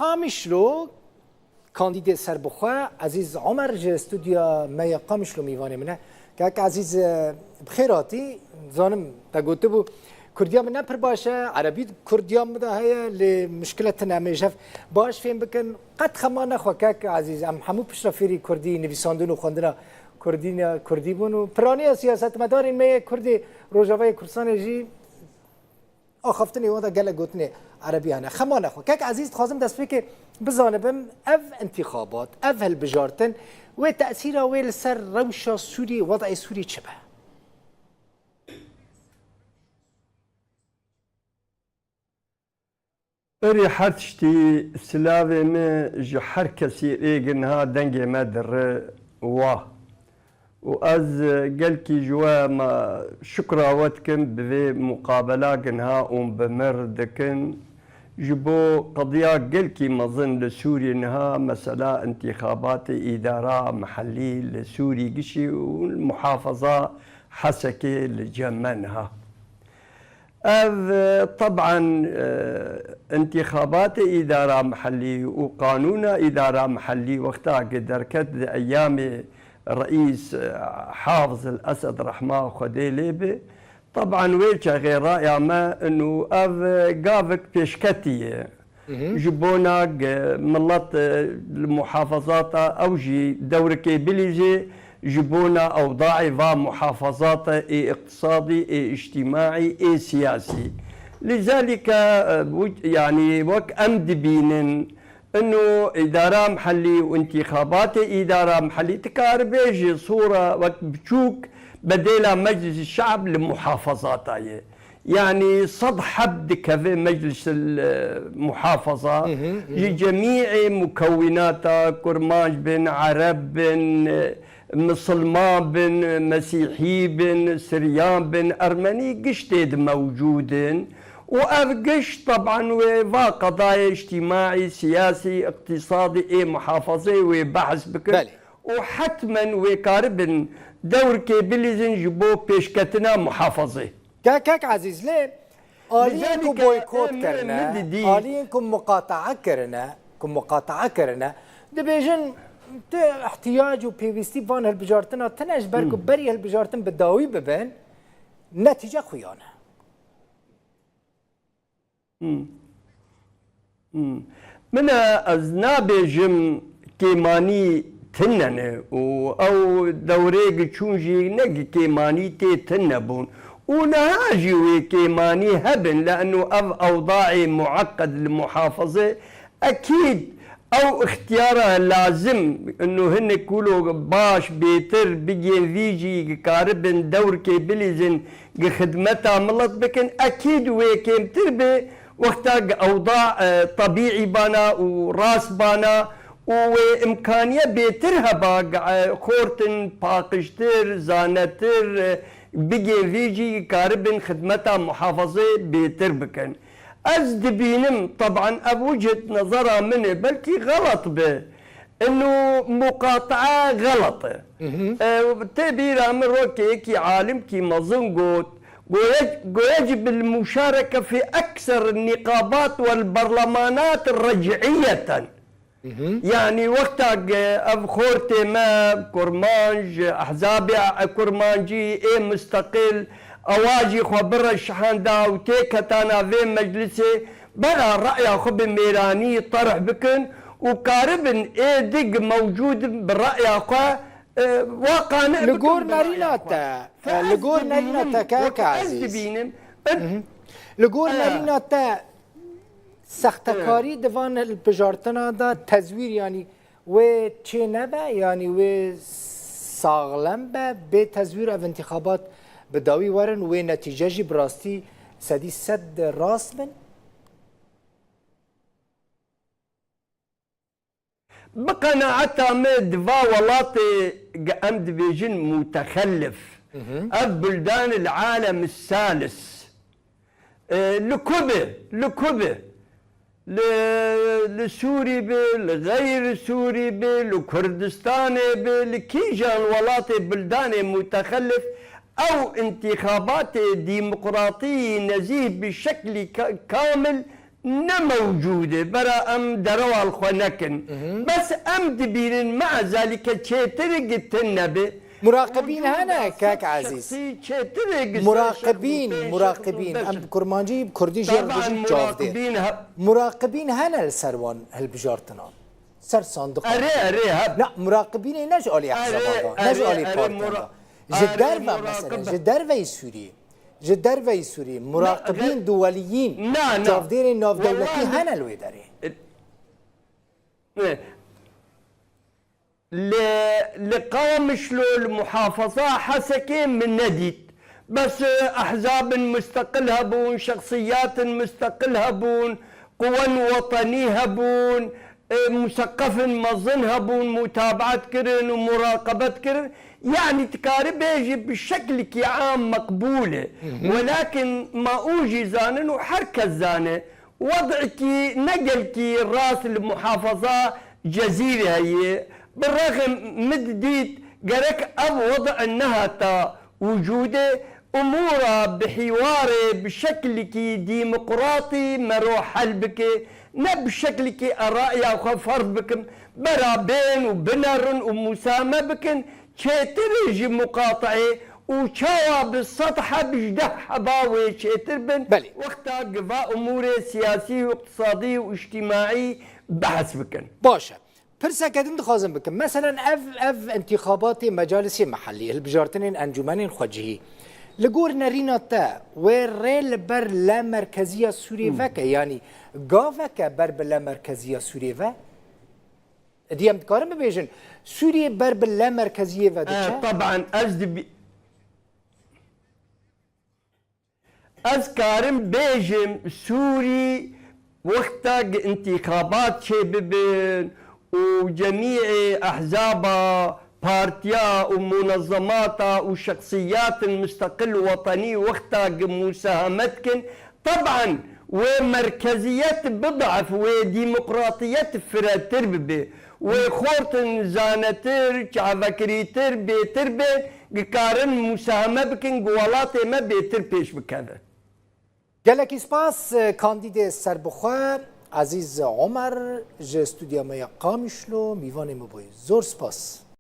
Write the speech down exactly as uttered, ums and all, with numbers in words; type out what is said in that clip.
Qamişlo, kandîdê serbixwe Ezîz Omer ji stûdya me ya Qamişlo mîvanê min e. Kak Ezîz, e, bi xêr hatî. Zanim te gotibû, Kurdiya min ne pir baş e, Erebî Kurdiya min de heye, lê mişkile tune em ê ji hev baş fêm bikin. Qet xema nexwe kak Ezîz, em hemû piştre fêrî Kurdî, nivîsandin û xwendina Kurdî ne, Kurdî bûn û piraniya siyasetmedarên me yê Kurdê Rojavayê Kurdistanê jî axaftinê wan de gelek gotinê Erebî hene. Xema nexwe. Kek Ezîz, dixwazim destpêkê bizanibim, ev intixabat, ev hilbijartin, wê tesîra wê li ser rewşa Sûriyê, wedayê Sûriyê çi be? Erê her tiştî, silavê me ji her kesî ê ginha dengê me dire wa. Û ez gelkî ji we me şukra we dikim bi vê muqabela ginha û bi mir dikin. Ji bo qediya gelkî mezin li Sûrî niha, mesela intîxabatê îdara mihellî li Sûrî gişî û muhafaza Hesekê li cem me niha. Ev, e, teban, e, intîxabatê îdara mihellî û qanûna îdara mihellî wexta ki derket di eyamê Reîs, e, Hafiz el Esed rehma Xwedê lê bi, teban wê çaxê raya me inu ev, e, gavik pêşketî ye. Hı hı. Ji bona ge-, milet, e, li muhafazata ew jî dewrikê bilîzê ji bona ewdaê va muhafazata ê iqtisadî, ê îctimaî, ê siyasî. Lîzalîke, e, bu, yanî wek em dibînin, ino îdara mihellî û intîxabatê îdara mihellî dikaribê ji sora wek biçûk bedêla Meclîsî Şe'b li muhafazata ye. Yanî sed heb dikeve Meclis el, e, Muhafaza, hı hı, hı hı, ji cemîê mukewwinata, Kurmanc bin, Ereb bin, e, Misilman bin, Mesîhî bin, Siryan bin, Ermenî giştê di mewcûd in. Û ev giş, teban wê va qedayê îctîmaî, siyasî, îqtîsadî ê muhafazeyê wê behs bikin. Belê. Û hetmen wê karibin dewrikê bilîzin ji bo pêşketina muhafazê. Kek, kek Ezîz, lê aliyên ku boykot kirine, aliyên ku muqataa kirine, ku muqataa kirine, dibêjin tu ihtiyac û pêwîstî van hilbijartina tine ji ber ku berî hilbijartin bi dawî bibin, netîce xuya ne. Hmm. Hmm. Min e, ez nabêjim kêmanî tine ne û ew dewrê gi çûn jî ne gi kêmanî tê tine bûn. Û niha jî wê kêmanî hebin, le'nû ev ewdaê mueqqed li muhafaze ekîd ew îxtiyara lazim, inu hinek kulo baş, bêtir, bigên vî jî, ki karibin dewrkê bilîzin, ki xidmeta milet bikin, ekîd wê kêmtir be, wexta ki ewda, e, tebîî bana û rast bana û wê imkaniye bêtir heba, ki, e, xortin, paqijtir, zanetir, e, bigên vî jî, ki karibin xidmeta muhafazê bêtir bikin. Ez dibînim, teban ev wichet nezera min e, belkî xelet be. Inu muqataa xelet e. Mhm. E, tê bîra min rokê yekî alimkî mezin got, goye, goye cib el muşareke fi ekser niqabat wel berlemanat rec'iyeten. Mhm. Yanî wexta ge-, ev xortê me, kurmanc, ehzabê kurmancî ê musteqil, ewa jî xwe bireşihanda û têketana vê meclisê, bera re'ya xwe bi mêranî terh bikin û karibin ê dig mewcûd in bi re'ya xwe, e, wa qane bikin bi re'ya xwe. Li gor nerîna te, li gor nerîna te, kek Ezîz. Wek ez dibînim, in- Mhm. Li gor nerîna te, Sextekarî di van hilbijartina de tezwîr, yanî wê çê nebe, yanî wê saxlem be, bê tezwîr ev intixabat bi dawî werin, wê netîce jî bi rastî sedî sed rast bin? Bi qenaeta me di va welatê ge em dibêjin mutexellif, ev buldan il alem salis, e, li ku bi, li ku bi, li, li Sûrî bi, li xeyr Sûrî bi, li Kurdistanê bi, li kîjan welatê buldanê mutexellif, ew intîxabatê demokratî nezîh bi şeklî ka-, kamil ne mewcûd e, bera em derewa li xwe nekin. Bes em dibînin, me'ezalîke çêtir gi tune be. Muraqibîn hene, kek Ezîz. Şexsî çêtir e gi ser şexs û Muraqibîn, pênc şexs û muraqibîn. Beş. Em bi kurmancî, bi kurdî jê re Taban dibêjin çavdêr. Muraqibîn hene. Muraqibîn hene li ser wan hilbijartinan. Ser sandiqan. Erê, erê, heb. Na, muraqibînê ne ji alî Erê, ehzaban de, ne ji erê, alî erê, partiyan mura-, de. Ji erê, derve mesela, muraqib- ji derveyî Sûriyê. Ji derveyî Sûriyê, muraqibîn, ge-, duweliyîn, na, na. Çavdêrên navdewletî Wellahî, hene li wê derê. e, e, li, li Qamişlo, li muhafaza Hesekê min nedît. Bes, e, ehzabin musteqil hebûn, şexsiyatin musteqil hebûn, quwen wetenî hebûn, e, museqefin mezin hebûn, mutabaet kirin û muraqebet kirin. Yanî tu karî bêjî bi şeklikî am meqbûl e. Hı hı. Welakin ma û jî zanin û her kes zane, wed'ikî ne gelkî rast li muhafaza Cezîrê heye. Bi rexim min dît gerek ev wed' nehata wicûdê, umûra bi hîwarê, bi şeklikî dîmoqratî mero hel bike, ne bi şeklikî eraya xwe ferz bikim, bera bên û binerin û musaheme bikin, çêtir e ji muqati'ê û çawa bi sed heb ji deh heba wê çêtir bin, Belê. wexta gi va umûrê siyasî û iqtisadî û îctimaî behs bikin. Baş e. Pirseke din dixwazim bikim. Meselen ev, ev intixabatê mecalisê mehellî, hilbijartinên encûmenên xwecihî, li gor nerîna te wê rê li ber lemerkeziya Sûriyê Hmm. veke, yanî gaveke ber bi lemerkeziya Sûriyê ve? Dî em dikarin bibêjin, Sûriyê ber bi lemerkeziyê ve diçe? E, taban, ez dibi-, Ez karim bêjim, Sûrî wexta gi intîxabat çêbibin û cemîê ehzaba, partiya û munezemata û şexsiyatin musteqil wetenî wexta gi musaheme dikin, teban wê merkeziyet bid'ef, wê dîmoqratiyet firetir bibe, wê xortin zanetir, çavekirîtir, bêtir bên, dikarin musaheme bikin, ku welatê me bêtir pêş bikeve. Gelekî spas, kandîdê serbixwe Ezîz Omer ji stûdya me ya Qamişlo mîvanê me bûye. Zor spas.